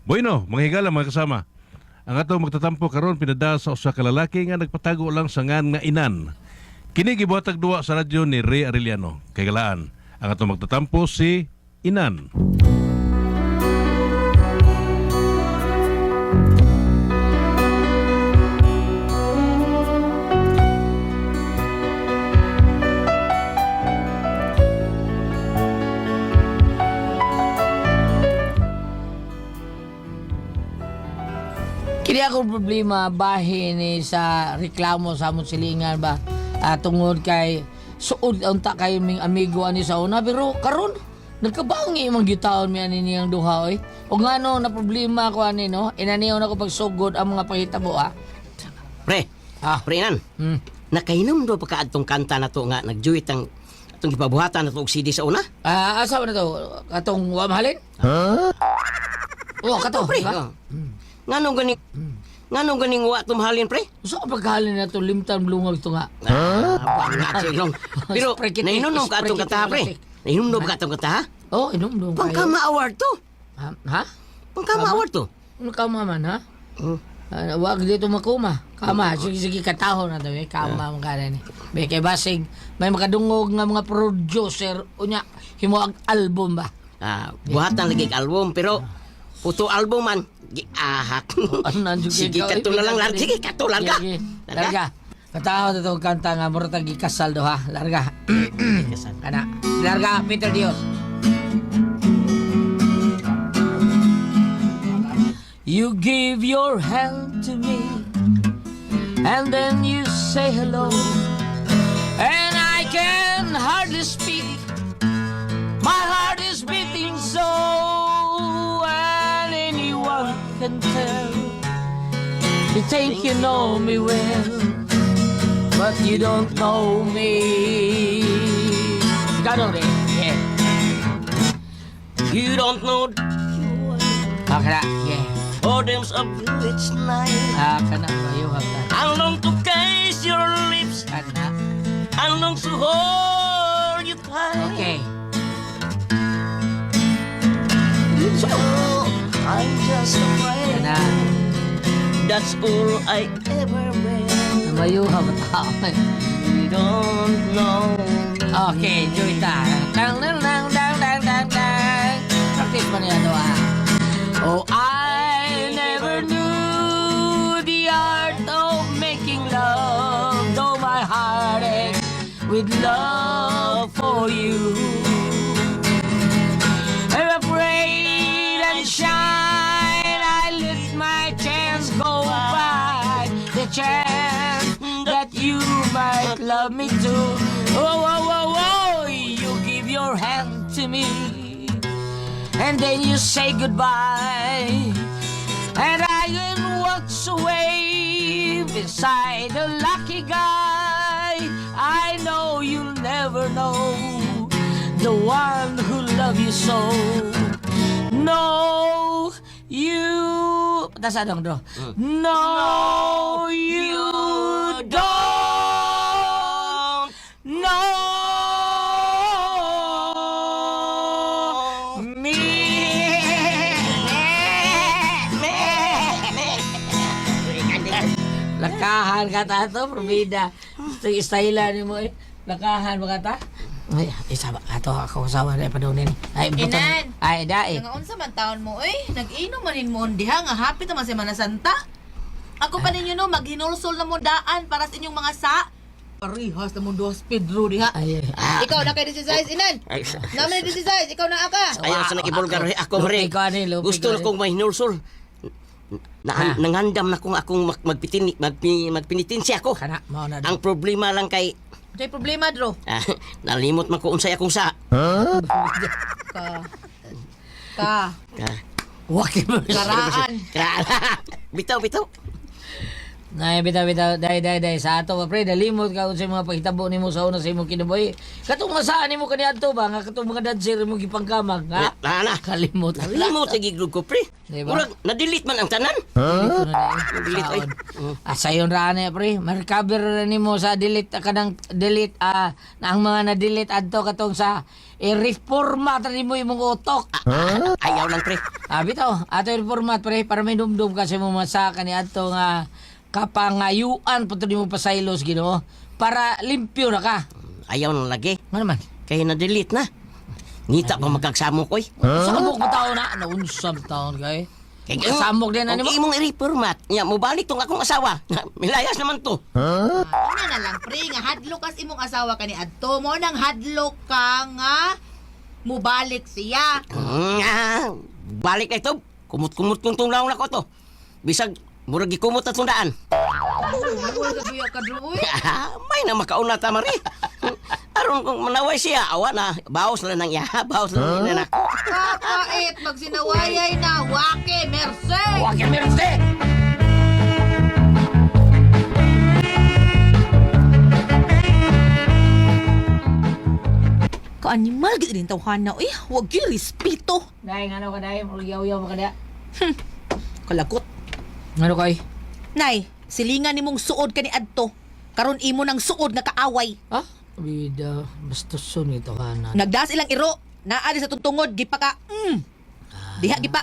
Bueno, mga higala, mga kasama. Ang atong magtatampo karon pinada sa usa ka lalaki nga nagpatago lang sa ngan nga Inan. Kini gibuhatag duwa sa radyo ni Ray Arellano. Kay galaan, ang atong magtatampo si Inan. Kini akong problema bahin ni sa reklamo sa among silingan ba, tungod kay suod unta kay ming amigo ani sa una, pero karon nagkabangi man gitaon mi ani niyang duha oy. O ngano na problema ko ani, no, inaniyon ako pagsugod ang mga panghitabo, ah. Pre, Ah. pre nan. Nakainom do pa ka adtong kanta na to nga nagjuit ang atong gipabuhatan na to og CD sa una? Ah, asa man na to, katong wa mahalin? Huh? Oh, kato, Pre. di ba? Oh. Nganong ganing nganong ganing wa tumhalin, pre? Usa ka pagkahalin na to limtan blungag to nga. Ah, bangga sa ilong. Pero Spray nainom ka atong spray kanta, pre. Nainom ka atong kanta, ha? Oh, inom dong kayo. Pangkama award to. Ha? Ha? Pangkama award to. Ano kama man, ha? Hmm. Ah, wag dito makuma. Kama, sige sige kataho na daw eh. Kama mo kada ni. Be kay basig may makadungog nga mga producer unya himo ang album ba. Ah, buhatan lagi og album pero puto album man giahak. Ano na Sige, kato na lang, larga. Sige, kato, larga. Sige, larga. Kataho na itong kanta nga mura tag gikasal do, ha. Larga. Kana. Larga Peter Dios. You give your hand to me and then you say hello, and I can hardly speak. My heart is beating so, and anyone can tell. You think you know me well, but you don't know me. Ganun rin. Yeah. You don't know Ah, kana. Yeah. Odems of which night. Ah, kana. Ayaw hagta. I long to kiss your lips. Kana. I long to hold you tight. Okay. So, I'm just a friend. Kana. That's all I ever will. Namayo ha ba? You don't know. Okay, enjoy ta. Dang, dang, dang, dang, dang, dang, dang. Practice mo niya to, ah. Oh, I never knew the art of making love, though my heart aches with love for you. And I prayed and shine, I let my chance go by, the chance that you might love me too. Oh, you give your hand to me, and then you say goodbye. And I then walks away beside the lucky guy. I know you'll never know the one who loved you so. No, you. Tas anong do? No, you don't know me. Lakahan ka ta to, probida. Style ni mo eh. Lakahan ba ka ta? Ay, isa ba? Ato ako asawa na ipadunin. Ay, butan. Inan. Ay, dae. Nga unsa man taon mo oy, nag-inom man mo diha nga hapit naman Semana Santa. Ako pa ninyo no, maghinulsol na mo daan para sa inyong mga sa. Parihas na mo duha Pedro diha. Ay, ay. Ah. Ikaw na kay 16 inan. Ay, Naman ni 16, ikaw na aka. Ayaw sa nakibulgar. Ako, pre. Lupi ko, ani, lupi Gusto ko, na ani. kong mahinulsol. Na, Ha? Nangandam na kong akong magpinitinsya ako. Kana, mao na. Ang problema lang kay Jay problema dro. ah, nalimot man ko unsay akong sa. Ka. Ka. Ah, Waki mo. Karaan. Bitaw, bitaw. Nay, bitaw, bitaw, day, day, day. Sa ato, pre, nalimot ka sa mga paghitabo nimo sa una sa imong kinabuhi. Katong masaan nimo kaniadto ba? Nga katong mga dancer imong gipangkamag, ha? Na, na. Kalimot. Nalimot sa giglog ko, pre. Diba? Murag, na-delete man ang tanan. Delete ko na na, eh. Na-delete, oy. Saon. Ah, sayon ra na, pre. Ma-recover na nimo sa delete, kanang delete, na ang mga na-delete adto katong sa I-reformat rin mo imong utok. Ah, ayaw lang pre. Ah, bitaw, ato i-reformat pre para may dumdum kasi mo masaka ni ato nga kapangayuan pa to nimo pasaylos Ginoo para limpyo na ka. Ayaw lang lagi. Nga naman. Kaya na-delete na. Ngita pa magkagsamok oy. Samok mo tao na, naunsam taon kay. Kay Samok din na Kung nimo. imong i-reformat, nya mobalik tong akong asawa. Milayas naman to. Una na lang pre nga hadlok kas imong asawa kani adto mo nang hadlok ka nga mubalik siya. Balik na ito. Kumot-kumot kong tong naong nako to. Bisag murag gikumot na tong daan. Wala ka guya ka uy. May na makauna ta mari. Aron kung manaway siya, awa na. Baos na lang iya. Baos na lang iya nako. Kakait magsinawayay na wake merce. Wag yan meron te. Kaanimal gid rin tawhana uy, wag gyud respeto. Dai ngano ka dai, murag yaw-yaw ka da. Kalagot. Ngano kay? Nay, silingan nimong suod kani adto. Karon imo nang suod nga kaaway. Ha? Bida, bastuson ito ka na. Nagdas ilang iro, naa di sa tungtungod gipaka. Diha gipa.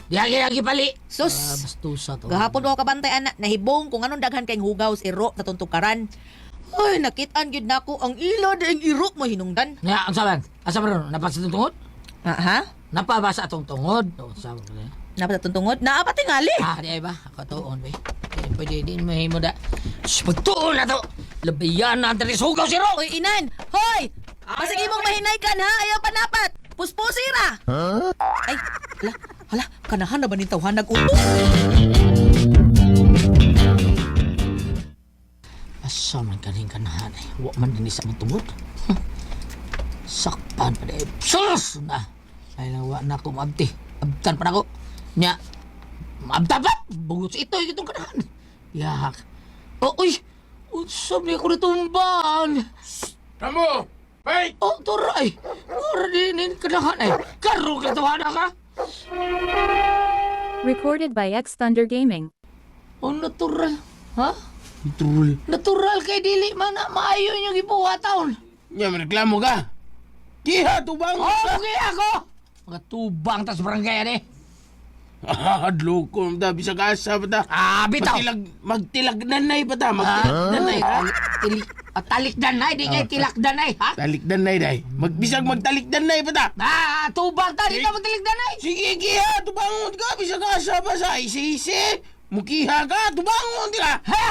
Di agi pali. Sus. Ah, bastusa to. Gahapon ko kabantay ana, nahibong kung anong daghan kay hugaw sa iro sa tungtukaran. Ay, nakitaan gyud nako ang ila daing iro mo hinungdan. Nga, ang saban? Asa ba ron? Napa sa tungod? Ah, ha? Napa ba sa atong tungod? O, sa ba ron? Napa sa tungtungod? Naa pa tingali. Ah, di ay ba? Ako tuon, ba? Di pwede din mahimo da. Shh, pagtuon na to! Labayan na ang talis hugaw si Ro! Oy, inan! Hoy! Pasige mong mahinay kan ha, ayaw panapat. Puspusira. Ay, hala, hala, kanahan na ba ning tawhan nag-uto? Asa man kaning kanahan ay. Wa man din sa among tungod. Huh. Sakpan pa di. Sus! Na! Ay lang wa na ako maabti. Abtan pa na ako. Nya, maabtan pa! Bugot sa ito, itong kanahan. Yak. Oh, uy! Unsa may ako natumban? Tamo! Hey! Oh, turay! Mura din yung kanahan ay. Karo ka tuwa ka! Recorded by X Thunder Gaming. Oh, natural. Ha? Natural. Natural kay dili man na maayo inyong gibuhat taon. Nya, reklamo ka. Kiha, tubang! Oh, okay ako! Mga tubang tas barangay ani. Ah, hadlok ta, bisag asa pa ta. Ah, bitaw. Magtilag, magtilag nanay pa ta, magtilag nanay ha. Tili, talik danay, di kay tilak danay, ha? Talik danay day. Magbisag magtalik danay pa ta. Ah, tubang ta, di ka magtilik danay. Sige, kiha, tubangon ka, bisag asa pa sa ICC. Mukiha ka, tubangon ka. Ha?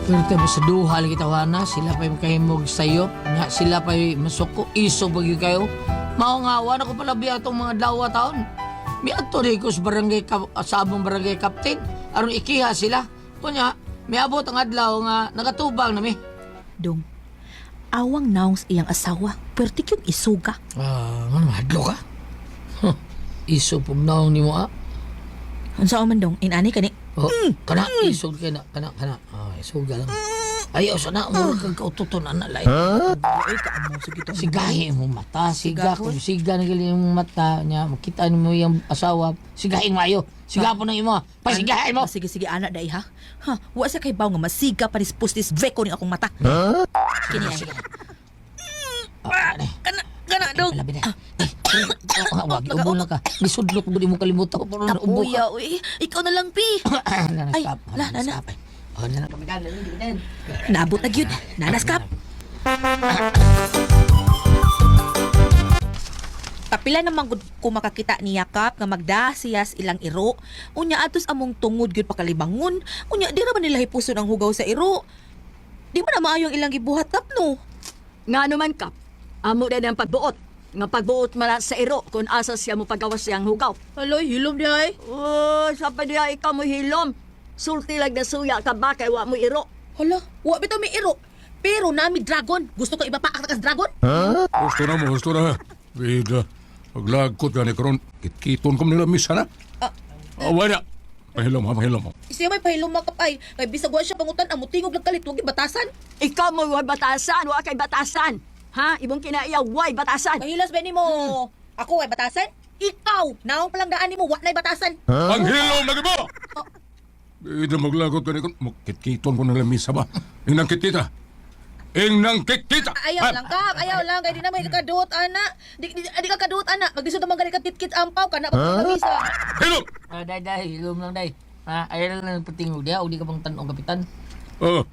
Pero mo sa duha lagi tawana, sila pa'y makahimog sayop, nga sila pa'y masuko, iso bagyo kayo. Mao nga, wala ko pala biya itong mga dawa taon. Miadto rin ko sa barangay, sa among barangay captain, aron ikiha sila. Kunya, miabot ang adlaw nga nakatubang nami. Dong, awang naong sa iyang asawa, pertik yung isuga. Ah, ano, hadlo ka? Huh, iso pug naong nimo ah. Unsa man dong, inani kani. Oh, kana iso kay na kana kana. Ah, iso ga lang. Ayaw sana murag kag kaututon ana lain. Ay, kaamo sige to. Sigahi mo mata, siga kung siga na gali imong mata nya makita nimo iyang asawa, sigahin maayo. Siga po nang imo. Pasigahin mo. Ah, sige sige ana dai ha. Ha, wa sa kay baw nga masiga pa dispos veko ning akong mata. Kini ay. Ah, ano? Kana kana dong. Labi na. Eh, oh, wag ubo na ka. Nisudlok mo di mo kalimutan ko pero ubo ka. Kapuya uy. Ikaw na lang pi. Ay, Ay, la, la, la. Oh, na lang kami kan. Naabot na gyud. Nanas kap. Kapila naman gud ko makakita ni Yakap nga magdasiyas ilang iro. Unya atos among tungod gyud pakalibangon. Unya di ra ba nila hipuson ang hugaw sa iro? Di ba na maayo ang ilang gibuhat kap no? Nga naman kap, amo din ang pagbuot. Nga pagbuot man sa iro kung asa siya mo pagawas siyang hugaw. Aloy, hilom di ay. Oh, sa pa diya ikaw mo hilom. Sulti lang na suya ka ba kay wa mo iro. Hala, wa bitaw may iro. Pero nami dragon. Gusto ko ibapaak kas dragon? Gusto na mo, gusto na. Bida, paglagkot ka ni karon, kitkiton ko nila misa na. Ah, wala. Pahilom ha, pahilom ha. Siya may pahilom makap ay. Kay bisag wa siya pangutan amo tingog lang kalit wag batasan. Ikaw mo way batasan, wa kay batasan. Ha? Ibong kinaiya way batasan. Kahilas ba nimo? Ako ay batasan? Ikaw, naong palang daan nimo, wa na'y batasan. Ang hilom na gibo! Ito maglagot ka ni Kitkiton ko ng lamisa ba? Inang kitkita! Inang kitkita! Ayaw lang kap, ayaw lang kay di na may kaduot ana. Di ka kaduot ana. Maglisod naman gani ka kitkit ampaw kana pa lamisa. Hilom! Ah, day, day, hilom lang, day. Ha, ayaw lang ng patingog diha, o di ka bang tanong kapitan. Oh,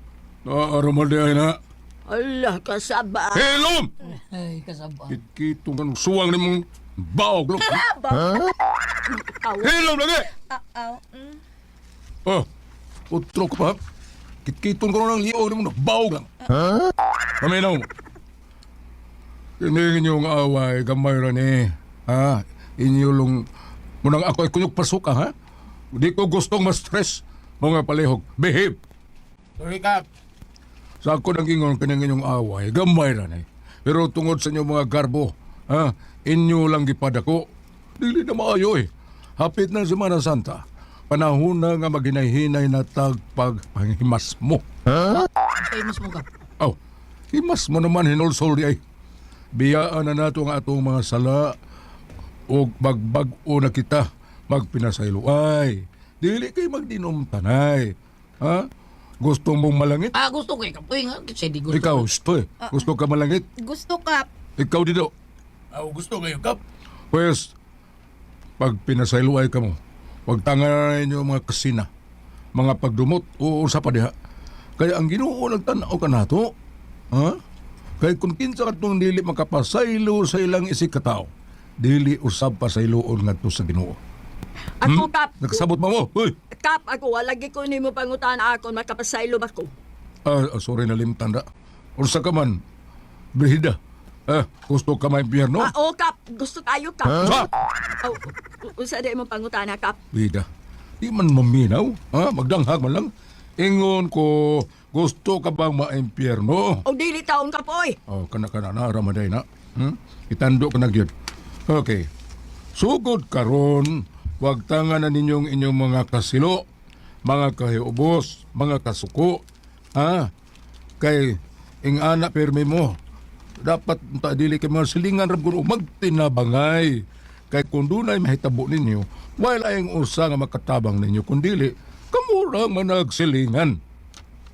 naaramal di ay na. Allah, kasaba. Hilom! Ay, kasaba. Kitkiton ka ng suwang ni mong baog. Look. Hilom lagi! Aw. Oh, utro ko pa. Kitkiton ko ng liyo ni mong baog lang. Ha? Paminaw mo. Ini inyong away, gamay ra ni. Ha? Inyo long... Munang ako ay kunyog pasuka, ha? Di ko gustong ma-stress. Mga palihog, behave. Sorry, Kap. Sa ako nang ingon kining inyong away, gamay ra ni. Pero tungod sa inyong mga garbo, ha, inyo lang gipadako. Dili na maayo eh. Hapit ng Semana Santa. Panahon na nga maghinay-hinay na tagpagpanghimas mo. Famous mo ka. Aw, himas mo naman hinulsol di ay. Biyaan na nato ang atong mga sala o magbag-o na kita magpinasaylo ay. Dili kay magdinom tanay. Ha? Gusto mong malangit? Ah, gusto ko eh, kapoy nga. Kasi di gusto. Ikaw, gusto eh. Gusto ka malangit? Gusto kap. Ikaw dito. Ako gusto kayo, Kap. Pwes, pag pinasaylo ay kamo, wag tanga ninyo mga kasina, mga pagdumot, o sa pa diha. Kaya ang Ginoo nagtan-aw ka nato. Ha? Kaya kung kinsa katong dili makapasaylo sa ilang isig katao, dili usab pasayloon ngadto sa Ginoo. Ako, Kap. Nakasabot ba mo? Uy! Kap, ako, wala ko nimo pangutan ako, makapasaylo ba ko? Sorry nalimtan ra. Unsa ka man? Brihida. Gusto ka maimpyerno? Ah, oh, Kap, gusto tayo, Kap. Sa! Oh, unsa di mo pangutana, Kap? Bida, di man maminaw, ha? Magdanghag man lang. Ingon ko, gusto ka bang maimpyerno? O dili taon ka po, oy. Oh, kana kana na ramaday na. Itando ka na gyud. Okay. Sugod karon, wag tanga na ninyong inyong mga kasilo, mga kahiubos, mga kasuko. Ha? Kay ing ana pirmi mo. Dapat ta dili kay mga silingan rab kuno magtinabangay. Kay kung dunay mahitabo ninyo, wala ang usa nga makatabang ninyo kun dili kamura man nagsilingan.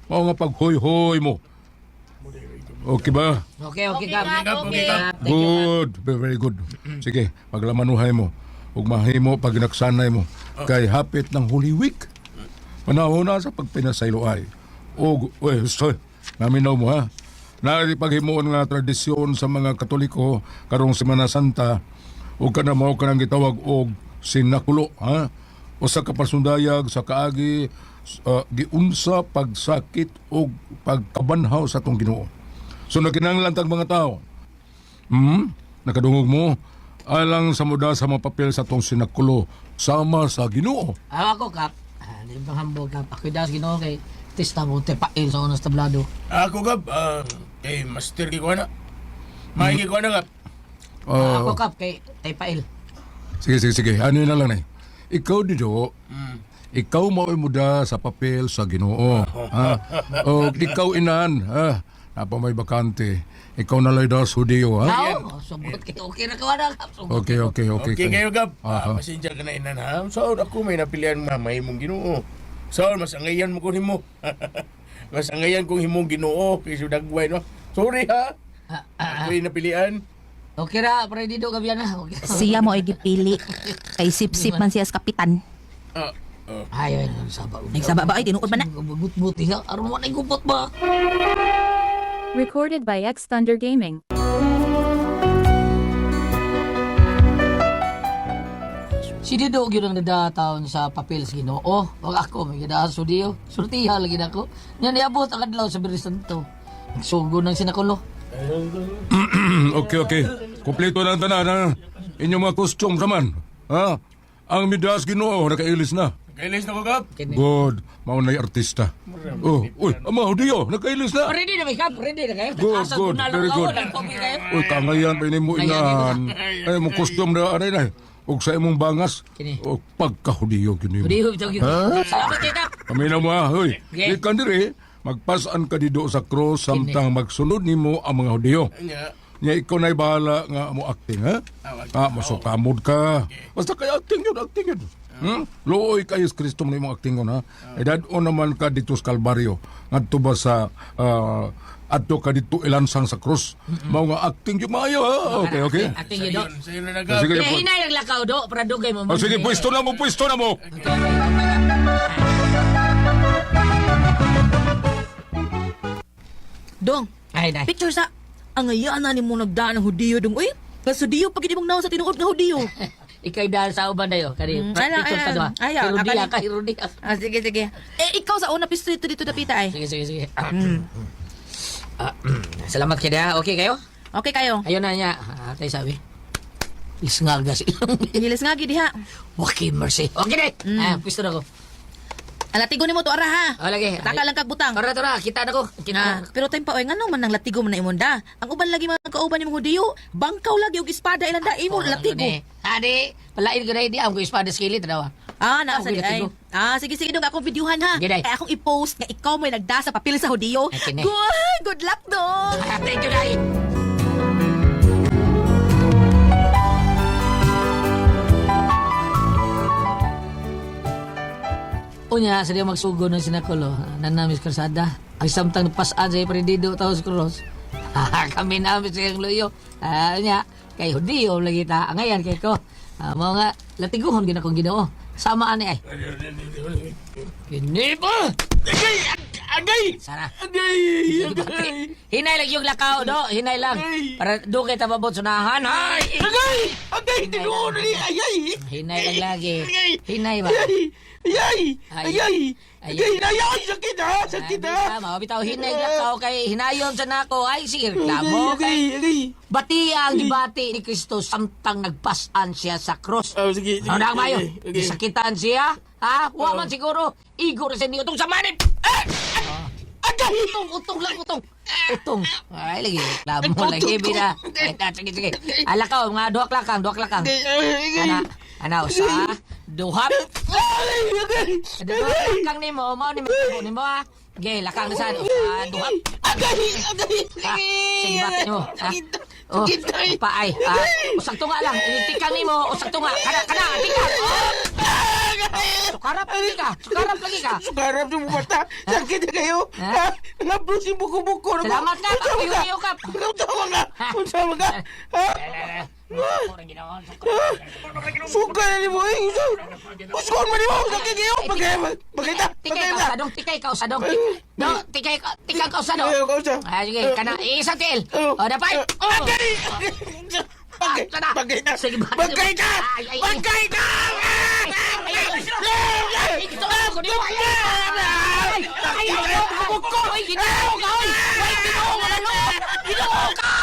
Mao nga paghoy-hoy mo. Okay ba? Okay, Kap. Okay. Kap, thank you, Kap. Good, very good. Sige, paglamanuhay mo. Ug mahimo pag nagsanay mo. Kay hapit ng Holy Week. Panahon na sa pagpinasaylo ay. Og, uy, sorry, naminaw mo ha. Naipaghimuon nga tradisyon sa mga Katoliko karong Semana Santa ug kana mao kanang gitawag og sinakulo ha. Usa ka pasundayag sa kaagi giunsa pagsakit og pagkabanhaw sa atong Ginoo. So nakinahanglan tag mga tao. Nakadungog mo alang sa muda sa mga papel sa atong sinakulo sama sa Ginoo. Ah, ako, Kap. Ah, di bang hambog, Kap. Ako das Ginoo kay tista mo te pail sa unas tablado. Ako, Kap. Kay master kay ko na. Maigi ko na, Kap. Oh, Ako, Kap, kay tay pail. Sige, sige, sige. Ano yun na lang eh. Ikaw dito, ikaw mao'y muda sa papel sa Ginoo. Ha? O ikaw inan, ha? Napa may bakante. Ikaw na lang daw sa Hudiyo, ha? Tao, sugot kay okay na ka wala, Kap. Sugot. Okay. Okay kayo, Kap. Aha. Ah, pasensya ka na inan, ha? Saon ako may napilian mamay mong Ginoo. Saon, mas angayan mo ko nimo. Mas angayan kong himong Ginoo kay dagway, no? Sorry, ha? Ah, ah, Ako'y napilian. Okay ra, pre dito gabi na. Okay. Siya mo ay gipili. Kay sip-sip man siya sa kapitan. Ah, oh. Ay, ay, nagsaba. Nagsaba ba? Ay, tinuod man na. Buti ha. Aron mo na gupot ba? Recorded by X Thunder Gaming. Si Dido gyud ang nadataon sa papel sa Ginoo. Wag ako may gidaan sa Diyo. Surtiha lagi nako. Nya niabot ang adlaw sa Biyernes Santo. Nagsugo ng sinakulo. Okay. Kompleto na ang tanan, ha? Inyong mga costume raman. Ha? Ang midas Ginoo, nakailis na. Kailis na ko, Kap. Good. Maunay artista. Oh, uy, ama, Hudiyo, nakailis na. Ready na may kap, ready na kayo. Good, Asa good, ko na lang very ako, good. nagkopi kayo. Uy, kangayan pa ini mo Kangayan inan. Ay, mo custom na, anay na. Og sa imong bangas, Kini. o pagkahudiyo gyud nimo. Hudiyo bitaw gyud. Salamat kay Kap. Paminaw mo ha, hoy. Okay. Di ka diri, magpasan ka dito sa cross samtang magsunod nimo ang mga Hudiyo. Nya. Nya ikaw na'y bahala nga mo acting, ha? Ah, masukamod ka. Basta kay acting yun, acting yun. Luoy kay Yesu Kristo mo imong acting yun, ha? Edad-on naman ka dito sa Kalbaryo. Ngadto ba sa adto ka dito ilansang sa krus. Mao nga acting yun maayo, ha? Okay, okay. Acting yun, do. Sa'yo na nagap. Sige, Kaya hinay ang lakaw, do. Para dugay mo. Oh, sige, pwesto na mo, pwesto na mo. Dong, Ay, day. picture sa ang ngayaan na ni mo nagdaan ng Hudiyo dong. Uy, nga sa Hudiyo pag hindi mong naon sa tinuod nga Hudiyo. Ikay dahil sa uban dayo. Kani, Ala, picture sa ala. duha. Ayaw, Hirudiya akala- ka, hirudiya. Ah, sige, sige. Eh, ikaw sa una pisto dito dito dapita ay. Sige, sige, sige. Ah, salamat kay da. Okay kayo? Okay kayo. Ayun na niya. Ah, tayo sabi. Isngaga silang. Gilis nga gid diha. Okay, mercy. Okay na. Ah, pwesto na ko. Alatigo nimo to ara ha. Oh, lagi. Taka lang kag butang. Tora, tora. Kita na ko. Kita Ah, na. pero time pa oy ngano man nang latigo man na imong da. Ang uban lagi mga kauban nimong Hudiyo, bangkaw lagi og espada ilang da imo latigo. Adi, palain ko na hindi. Ang ko espada skillet. Daw. Ah, naa Ako sa di ay. latigo. Ah, sige sige dong akong videohan ha. Sige, day. Kaya akong i-post nga ikaw may nagda sa papel sa Hudiyo. Ay, kini. Good, good luck dong. Ah, thank you, Day. Unya, sa di magsugo ng sinakulo, nanamis karsada. Ang samtang pasaan sa iparindido tao sa cross. Kami namin sa iyang luyo. Ah, unya, kay Hudiyo lagi ta. Angayan kay ko. Ah, mga nga, latiguhon gina kong Ginoo. Sama ani ay. Kini pa! Agay! Agay! Sana. Agay! Agay! Hinay lang yung lakaw, do. Hinay lang. Para do kay tababot sunahan. Ay! Agay! Agay! Tinuod ni! Agay! Hinay lang lagi. Hinay ba? Agay! Agay! Ay. Agay! Ay. Agay! Ay! Sakit ha! Sakit ha! Tama, bitaw hinay lakaw kay hinayon sa nako. Ay, sige, reklamo. Agay! Agay! Bati ang gibati ni Kristo samtang nagpasan siya sa cross. Oh, sige, sige. Ano na mayo? Okay, okay. Gisakitan siya? Ha? Wa man siguro. Igo ra sa ni utong sa manip. Agay! Utong, utong lang, utong. Utong. Ay, lagi. Reklamo lagi, bida. Ay, ah, sige, sige. Alakaw, mga duha lakang, duha lakang. Agay! Ana, ana, usa, duha. Agay! Agay! Duha lakang nimo, mao ni mo nimo ha. Okay, lakang na sa usa, duha. Agay! Agay! Ha? Sige, bakit nimo? Ha? Sakit! Oh, Sakit ay! paay. Ah, usag tunga lang. Initikang nimo, usag tunga. Kana, kana, tikang. Oh! Sukarap lagi ka. Sukarap lagi ka. Sukarap yung mata. Sakit na kayo. Ha? Ha? Nablos yung buko-buko. Salamat ka. Pakiyo ka. Unsa ka? Unsa ka? Ha? Suka na ni mo. Uskon man ni mo. Sakit kayo. Bagay, bagay ta. Tikay Bagay ka ta. usadong, tikay ka usadong. Do, tikay ka, tikay ka usadong. Ayaw ka usa. Ah, sige, kana isang tiil. Oh, dapat. Oh. Agay! Bagay, Sana. bagay ta. Sige, bagay. Bagay ta. Ay, ay, ay. Bagay ta. Ay, ay, ay. Ay, gusto ko, ko, ay, ay, ay, ay, ay, buko-buko. Ay, Ginoo ka, oy. Ay, Ginoo ka, ano? Ginoo ka!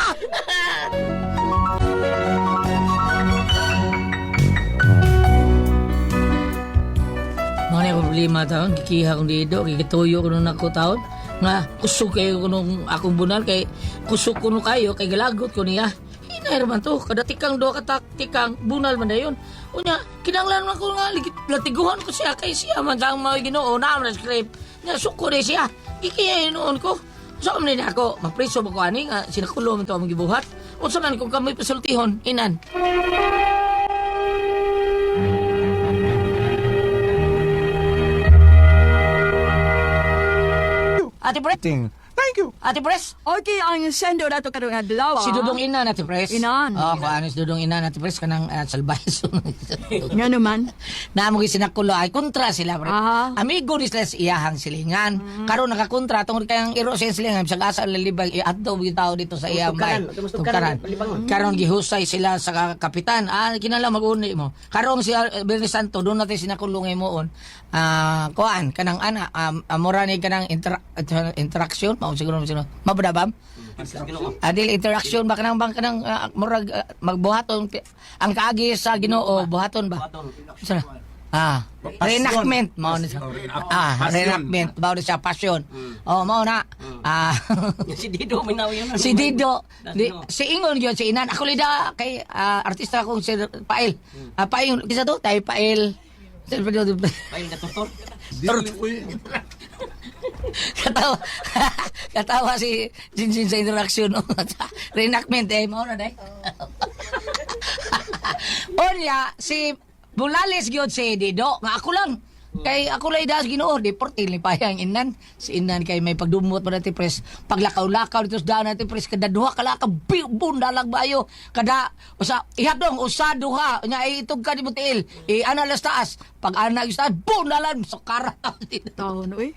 Mga na problema taon, gikiha kong dido, gikituyo ko nung ako taon. Nga, kusog kayo ko nung akong bunal, kay kusog ko nung kayo, kay galagot ko niya. Hinay man to, kada tikang do ka tikang, bunal man dayon. Unya, kinanglan man ko nga, latiguhan ko siya, kay siya man sa ang mga ginoo, na man script. Nga, suko na siya, gikiha noon ko. Sa so, na ako, mapriso ba ko ani, nga sinakulo man to among gibuhat. Unsa man kung kami pasultihon, inan. Ate Pres, Thank you. Ate Pres, Okay, ang sendo nato karong adlaw. Si Dudong Inan, Ate Pres. Inan. Oo, kung ano si Dudong Inan, Ate Pres, kanang salbayso. Nga naman. Naamo gyud sinakulo ay kontra sila pre. Aha. Amigo ni sila sa iyahang silingan. Karon nakakontra tungod kay ang iro sa iyang silingan bisag asa lalibag iadto gyud tao dito sa iyang bay. Tugkaran, Tugkaran. Karon gihusay sila sa kapitan. Ah, kinahanglan mag-uni mo. Karon si Bernie Santo doon natin sinakulo ngay moon. Ah, kuan kanang ana amora ni kanang interaction mao siguro siguro. Mabada ba? Adil interaction ba kanang bang kanang murag magbuhaton ang kaagi sa Ginoo buhaton ba? Sana. Ah, reenactment mao ni siya. Ah, reenactment mao ni siya passion. Oh, mao na. Ah. Si Dido, may nauyon na. Si Dido, di, si Ingon yun, si Inan. Ako lida kay artista akong si Pail. Ah, Pail, kisa to, tayo Pail. Pail na tortor. Dili, uy. Katawa. Katawa si Jinjin sa interaction. No? Reenactment eh. Mao na day. Onya, si Bulales gyud si Dido. Nga ako lang. Kay ako lang das Ginoo di portil ni payang inan. Si inan kay may pagdumot pa natin pres. Paglakaw-lakaw dito sa daan natin pres kada duha ka lakaw bundalag bayo kada usa ihadong usa duha nya ay itog ka di mo tiil. I ana las taas pag ana sa taas bundalan sukara. Taon, uy.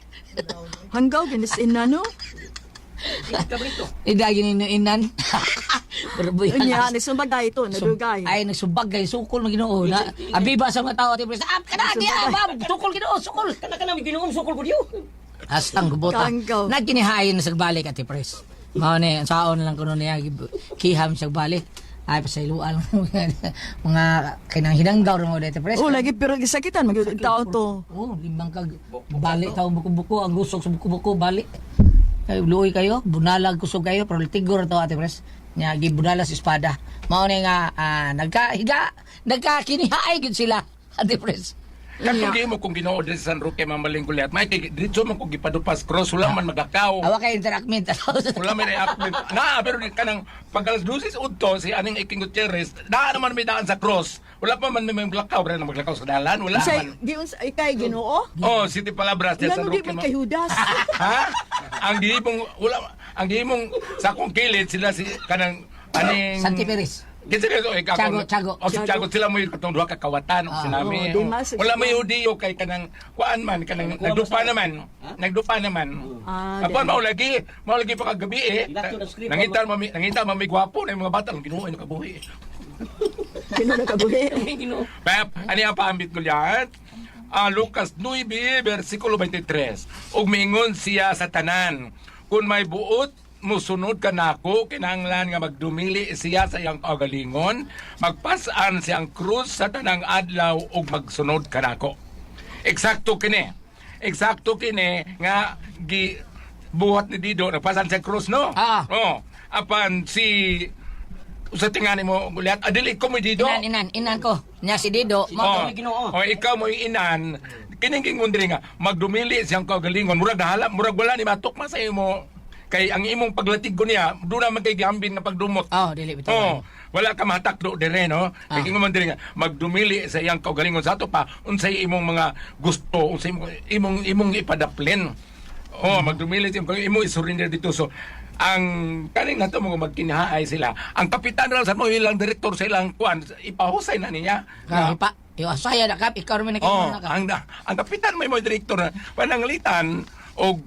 Hanggaw, ginis ina, no? Idagin ninyo inan. Pero buyan. Unya, nisumbagay ito, nadugay. Ay, nagsubag kay sukol man Ginoo na. Abiba sa mga tao ti pres. Ah, kana di ah, ma'am, sukol Ginoo, sukol. Kana kana may Ginoong sukol ko diyo. Hastang gubota. Kanggaw. Nagkinihayin na sa balik ati pres. Mao ni ang saon lang kuno niya kiham sa balik. Ay pasayloan mga kinang hinanggaw ra mo dito pres. Oh, lagi, pero gisakitan, mag taon to. Oh, limang kag balik tao buko-buko ang gusok sa buko-buko balik. Ay luoy kayo, bunalag kusog kayo pero tigor to ate pres. Nya gibunala sa espada. Mao ni nga nagkahiga, nagkakinihaay gyud sila ate pres. Katong mo kung Ginoo diri sa San Roque mamaling gulyat. May kay diretso man kung gipadupas cross wala man magakaw. Awa kay interactment. Wala may react. Na, pero di kanang pag alas 12 udto si aning Iking Gutierrez, naa naman may daan sa cross. Wala pa man may maglakaw, wala na maglakaw sa dalan, wala Unsay, man. di unsa, ikay, Ginoo? Oh, City Palabras diyan sa Ngano di Roque. man kay Judas? Ha? Ang gihimong wala ang gihimong sa akong kilid sila si kanang aning Santi Perez. Kinsa kayo eh, Tiago, Tiago. Oh, si Tiago sila mo yung katong duha ka kawatan og sinami. Oh, di mas- Wala may Hudiyo kay kanang kuan man kanang nagdupa naman. Nagdupa naman. Ah, Apan di. mao lagi pa kagabi eh. Ilakto na script. Nangita mami gwapo na yung mga bata ang Ginoo ay nakabuhi. Ginoo nakabuhi. Ginoo. Pep, ano ang paambit ko liyan? Lucas 9, versikulo 23. Ug miingon siya sa tanan, kung may buot musunod ka nako kinahanglan nga magdumili siya sa iyang kaugalingon, magpas-an siyang krus sa tanang adlaw ug magsunod ka nako. Eksakto kini. Eksakto kini nga gi buhat ni Dido nagpasan siya krus no. Ah. Oh, apan si sa tingani mo gulyat adili ko mo Dido. Inan, inan, inan ko. Nya si Dido. Oh, may Ginoo. oh, ikaw mo yung inan. Kining gingon diri nga magdumili siyang kaugalingon murag nahala, murag wala ni matukma sa imo. Kay ang imong paglatig ko niya, doon naman kay gihambin nga pagdumot. Oh, dili bitaw. Oh, wala ka matakdo dire no. Kay gingon man diri nga magdumili sa iyang kaugalingon sa ato pa unsay imong mga gusto, unsay imong imong, imong ipadaplin. Oh, magdumili sa imong imong isurrender dito. So ang kaning nato mga magkinahaay sila. Ang kapitan ra sa mo ilang direktor sa ilang kuan ipahusay na niya. Nga pa. Yo asaya na kap, ikaw man Oh, na ka. ang kapitan may mo direktor na pananglitan og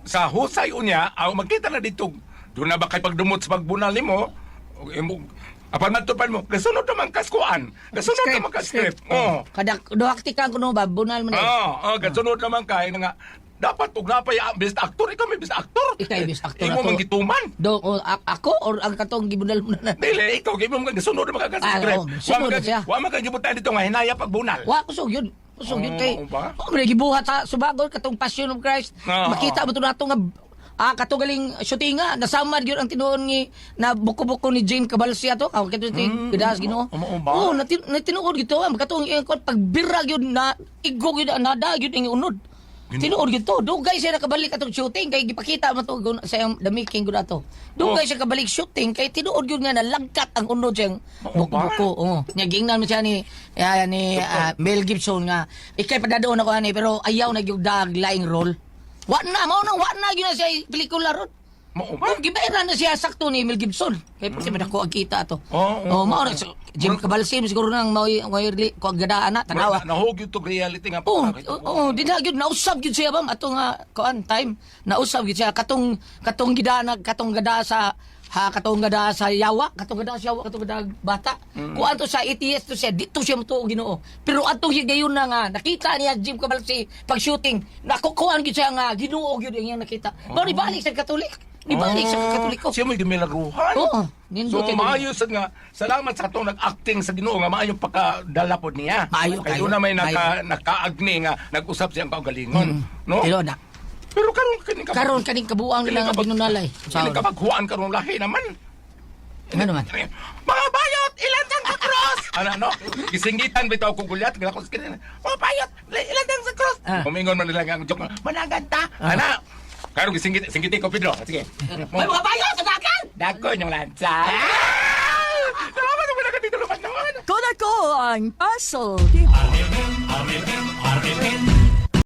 sa husay unya aw magkita na dito. Doon na ba kay pagdumot sa pagbunal nimo? Og imo apan matupan mo, gasunod naman kaskuan. Gasunod naman ka script. Oh. Kada duha ka kuno ba bunal man. Oh, oh, gasunod naman kay nga dapat og napay best actor ikaw may best actor. Ikaw best actor Imo ako. man gituman. Do o, ako or ang katong gibunal mo na. Dili ikaw gimo man gasunod naman ka Ah, script. oo, sunod na siya. Wa man ka gibutan dito nga hinaya pagbunal. Wa kusog yun. Kusog yun Oo, kay. ba? Oh, may gibuhat sa subagon katong Passion of Christ. Oo. Makita mo to nato nga katong galing shooting nga nasamad gyud ang tinuon ni na buko-buko ni Jane Cabalcia to. Aw kito ti gidas Ginoo. Oo ba? Oh, natinuod gito ah katong iyang kuwan, pagbira gyud na igo gyud nada gyud ang unod. Tinuod gyud to. Dugay siya nakabalik atong shooting kay gipakita man to sa iyang the making gud ato. Dugay siya kabalik shooting kay tinuod gyud nga nalagkat ang unod siyang Oo ba? buko-buko. Oo. Nya giingnan mo siya ni Mel Gibson nga ikay padadoon ako ani pero ayaw na gyud dag laing role. Wa na mao nang wa na gyud na siya pelikula ron. Mao ba? Oh, gibayaran na siya sakto ni Mel Gibson. Kay pati man ako ang kita ato. Oo, Oh, mao na so, Jim Cabalsim siguro nang mao ko ang gadaan na tanawa. Nahog yun to reality nga. Oo, oh, di na gyud nausab gyud siya bam ato nga kuan time. Nausab gyud siya katong katong gidana katong gada sa ha katong gada sa yawa, katong gada sa yawa, katong gada bata. Kuan to sa ATS to siya dito siya motuo Ginoo. Pero atong higayon na nga nakita niya Jim Cabalsi pag shooting, nakukuan gyud siya nga Ginoo gyud ang iyang nakita. Pero nibalik sa Katolik. Nibalik sa Katoliko. Siya may gimilaruhan. Oo, nindot So yun. maayo sa nga salamat sa atong nag-acting sa Ginoo nga maayo pakadala pod niya. Maayo Kay kayo. doon na may nakaagni nga nag-usap siyang kaugalingon, no? Tinuod na. Pero karon kini ka Karon kaning kabuang nila nga binunalay. Kini kapaghuan karon lahi naman. Ano naman? Mga bayot, ilandang sa cross. Ano ano? Gisingitan bitaw ko gulyat, gila ko kini. Mga bayot, ilandang sa cross. Ah. Umingon man nila nga ang joke, managanta. Ana. Karon gisingit singiti ko Pedro. Sige. May mga bayo sa dakan. Dako inyong lansa. Salamat ang wala ka dito luman naman. Kuna ko ang puzzle. RMN, RMN,